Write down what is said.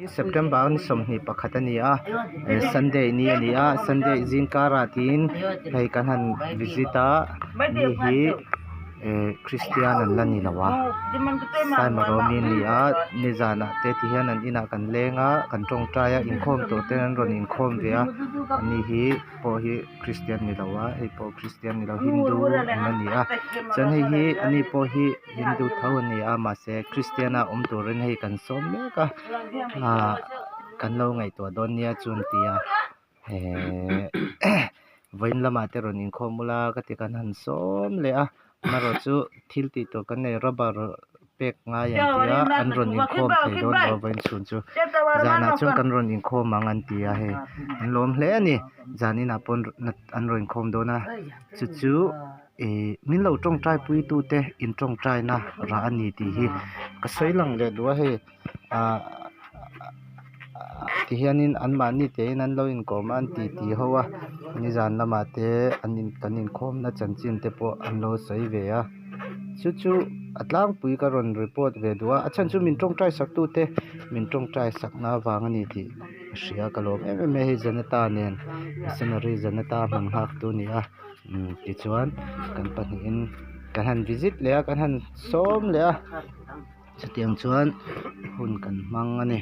September ni 21 a ni a Sunday ni a ni a Sunday zingkarah tiin hei kan han visit a mi hi eh Christian an la ni lo a Saimarawmi an ni a nizanah te ti hian an inah kan leng a kan tawngtai a inkhawm tur ten an rawn inkhawm ve a ani hi pawh hi Christian ni lo a hei pawh Christian ni lo Hindu an la ni a chuan hei hi ani pawh hi Hindu tho a ni a mahse Christian a awm turin hei kan sawm mek a ahh kan lo ngaihtuah dawn nia chu an ti a ehh vawiin lamah te rawn inkhawm ula ka ti kan han sawm leh a amaherawh chu thil tih tur kan nei rubber pek ngai an ti a an rawn inkhawm thei dawn lo a vawiin chhun chu zanah chuan kan rawn inkhawm ang an ti a hei an lawm hle a ni zan inah pawh an rawn inkhawm dawn a chu chu Ihh min lo tawngtai pui tu te in tawngtai na rah a ni tih hi ka sawi lang leh duh a hei ahh ti hianin an mahni te in an lo inkawm a an ti ti ho a nizan lamah te an in kan inkhawm na chanchin te pawh an lo sawi ve a chu chu a tlangpui ka rawn report ve duh a a chhan chu min tawngtai sak tu te min tawngtai sak na vang a ni tih ka hria ka lawm em em a hei Janata nen missionary Janata hman nghak tu a ni a. Umm tichuan kan pahnihin kan han visit leh a kan han sawm leh a chutiang chuan hun kan hmang a ni.